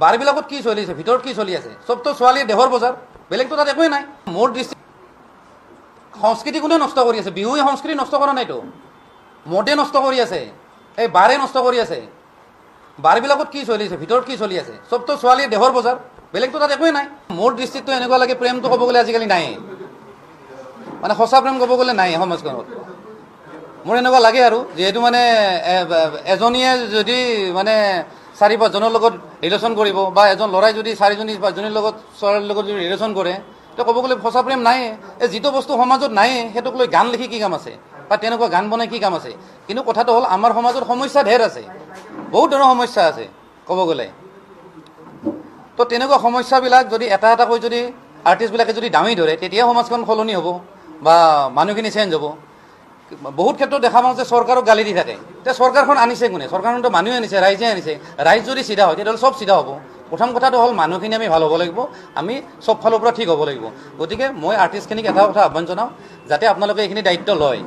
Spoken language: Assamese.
বাৰবিলাকত কি চলিছে, ভিতৰত কি চলি আছে, চবতো ছোৱালীৰ দেহৰ বজাৰ, বেলেগতো তাত একোৱেই নাই। মোৰ দৃষ্টি সংস্কৃতি কোনে নষ্ট কৰি আছে? বিহুৱে সংস্কৃতি নষ্ট কৰা নাইতো, মদে নষ্ট কৰি আছে, এই বাৰে নষ্ট কৰি আছে। বাৰবিলাকত কি চলিছে, ভিতৰত কি চলি আছে, চবতো ছোৱালীৰ দেহৰ বজাৰ, বেলেগতো তাত একোৱেই নাই। মোৰ দৃষ্টিততো এনেকুৱা লাগে প্ৰেমটো ক'ব গ'লে আজিকালি নায়েই, মানে সঁচা প্ৰেম ক'ব গ'লে নাই সমাজখনত। মোৰ এনেকুৱা লাগে আৰু, যিহেতু মানে এজনীয়ে যদি মানে চাৰি পাঁচজনৰ লগত ৰিলেশ্যন কৰিব বা এজন ল'ৰাই যদি চাৰিজনী পাঁচজনীৰ লগত ছোৱালীৰ লগত যদি ৰিলেশ্যন কৰে, তো ক'ব গ'লে সঁচা প্ৰেম নায়েই। এই যিটো বস্তু সমাজত নায়েই সেইটোক লৈ গান লিখি কি কাম আছে, বা তেনেকুৱা গান বনাই কি কাম আছে? কিন্তু কথাটো হ'ল আমাৰ সমাজত সমস্যা ঢেৰ আছে, বহুত ধৰণৰ সমস্যা আছে ক'ব গ'লে। তো তেনেকুৱা সমস্যাবিলাক যদি এটা এটাকৈ যদি আৰ্টিষ্টবিলাকে যদি দাঙি ধৰে, তেতিয়া সমাজখন সলনি হ'ব বা মানুহখিনি চেঞ্জ হ'ব। বহুত ক্ষেত্ৰত দেখা পাওঁ যে চৰকাৰক গালি দি থাকে। এতিয়া চৰকাৰখন আনিছে কোনে? চৰকাৰখনতো মানুহে আনিছে, ৰাইজে আনিছে। ৰাইজ যদি চিধা হয় তেতিয়াহ'লে চব চিধা হ'ব। প্ৰথম কথাটো হ'ল মানুহখিনি আমি ভাল হ'ব লাগিব, আমি চব ফালৰ পৰা ঠিক হ'ব লাগিব। গতিকে মই আৰ্টিষ্টখিনিক এটা কথা আহ্বান জনাওঁ, যাতে আপোনালোকে এইখিনি দায়িত্ব লয়।